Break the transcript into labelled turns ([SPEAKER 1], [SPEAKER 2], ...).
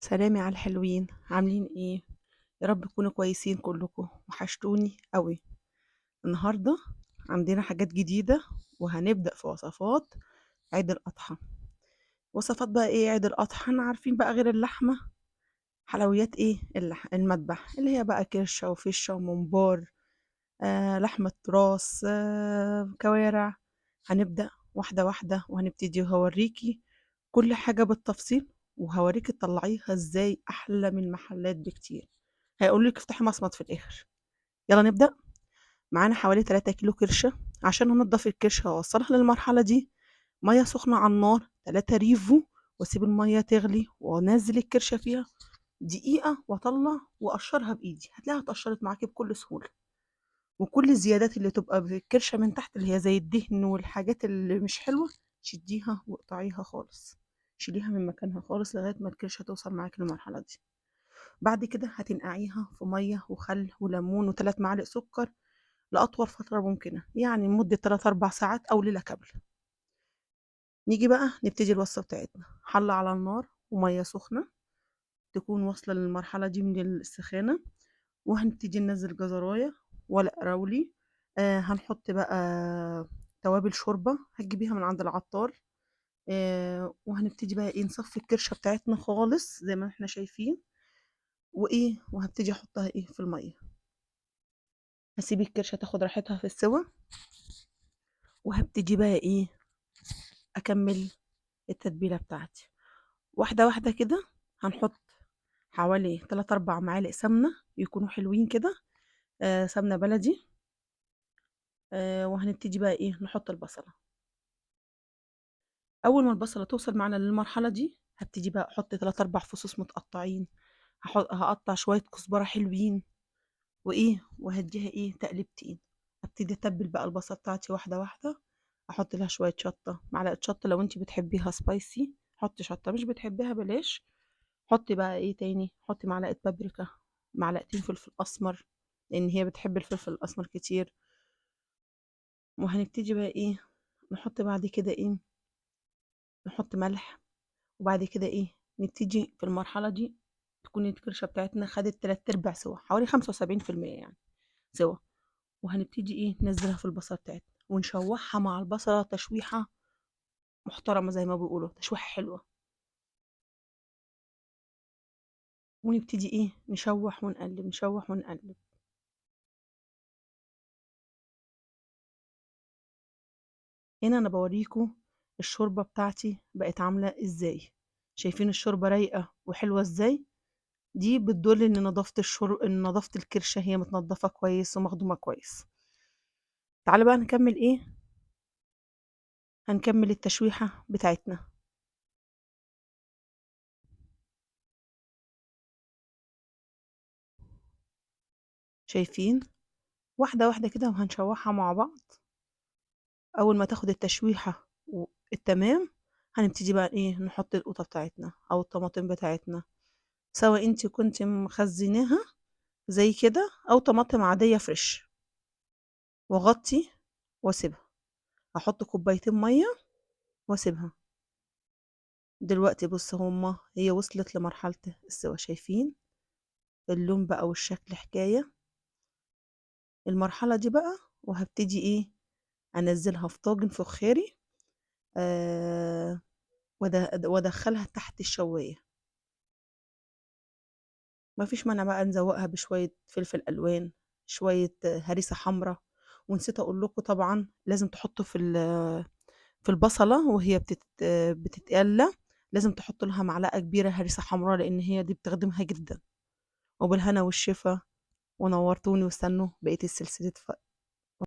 [SPEAKER 1] سلامي على الحلوين، عاملين ايه؟ يا رب تكونوا كويسين كلكم، وحشتوني قوي. النهارده عندنا حاجات جديدة وهنبدا في وصفات عيد الاضحى. وصفات بقى ايه عيد الاضحى؟ احنا عارفين بقى غير اللحمة حلويات ايه المذبح اللي هي بقى كرشه وفشه وممبار، لحمه راس، كوارع. هنبدا واحدة واحدة وهنبتدي وهوريكي كل حاجة بالتفصيل، وهوريكي تطلعيها ازاي احلى من المحلات بكتير. هيقول لك افتحي مصمت في الاخر. يلا نبدا. معانا حوالي 3 كيلو كرشه. عشان ننضف الكرشه واوصلها للمرحلة دي، مية سخنة على النار، 3 ريفو، واسيب المية تغلي وانزل الكرشه فيها دقيقة واطلع واقشرها بايدي. هتلاقيها اتقشرت معاكي بكل سهولة. وكل الزيادات اللي تبقى في الكرشه من تحت اللي هي زي الدهن والحاجات اللي مش حلوة، شديها واقطعيها خالص، شيليها من مكانها خالص لغاية ما الكرشه توصل معاكي للمرحلة دي. بعد كده هتنقعيها في مية وخل وليمون وثلاث معالق سكر لاطول فترة ممكنة، يعني لمدة 3 4 ساعات او ليلة كاملة. نيجي بقى نبتدي الوصفة بتاعتنا. حله على النار ومية سخنة تكون واصله للمرحلة دي من السخانه، وهنبتدي ننزل جزرايه ورق راولي. هنحط بقى توابل شوربة هتجيبيها من عند العطار. وهنبتدي بقى ايه نصفي الكرشه بتاعتنا خالص زي ما احنا شايفين، وايه وهبتدي احطها ايه في المية. هسيب الكرشه تاخد راحتها في السوا، وهبتدي بقى ايه اكمل التتبيله بتاعتي واحدة واحدة كده. هنحط حوالي 3 4 معالق سمنه يكونوا حلوين كده، سمنه بلدي. وهنبتدي بقى ايه نحط البصله. اول ما البصله توصل معانا للمرحلة دي، هبتدي بقى احط 3 4 فصوص متقطعين، هقطع شوية كزبره حلوين وايه، وهديها ايه تقلبتين. ابتدي اتبل بقى البصله بتاعتي واحدة واحدة. احط لها شوية شطه، معلقه شطه لو انت بتحبيها سبايسي حطي شطه، مش بتحبيها بلاش. حطي بقى ايه تاني، حطي معلقه بابريكا، معلقتين فلفل اسمر لان هي بتحب الفلفل الاسمر كتير. وهنبتدي بقى ايه نحط بعد كده ايه، نحط ملح. وبعد كده ايه نبتدي في المرحلة دي تكون الكرشه بتاعتنا خدت 3/4 سوا، حوالي 75% يعني سوا. وهنبتدي ايه ننزلها في البصله بتاعتنا ونشوحها مع البصله تشويحه محترمه زي ما بيقولوا، تشويحه حلوة. ونبتدي ايه نشوح ونقلب، نشوح ونقلب. هنا انا بوريكم الشوربة بتاعتي بقت عامله ازاي. شايفين الشوربة رايقة وحلوه ازاي؟ دي بتدل ان نظافة الشرب، ان نظافة الكرشه هي متنضفه كويس ومخدومه كويس. تعالوا بقى نكمل ايه، هنكمل التشويحه بتاعتنا. شايفين واحدة واحدة كده وهنشوحها مع بعض. اول ما تاخد التشويحه التمام هنبتدي بقى ايه نحط القوطه بتاعتنا او الطماطم بتاعتنا، سواء انت كنت مخزناها زي كده او طماطم عادية فريش. واغطي واسيبها. هحط كوبايتين مية واسيبها. دلوقتي بص هما هي وصلت لمرحلة السوا، شايفين اللون بقى والشكل حكاية. المرحلة دي بقى وهبتدي ايه انزلها في طاجن فخاري، وادخلها تحت الشوايه. ما فيش مانع بقى نزوقها بشوية فلفل الوان، شوية هريسه حمراء. ونسيت اقول لكم طبعا لازم تحطوا في البصله وهي بتتقلى، لازم تحط لها معلقه كبيرة هريسه حمراء لان هي دي بتخدمها جدا. وبالهنا والشفا، ونورتوني، واستنوا بقية السلسلة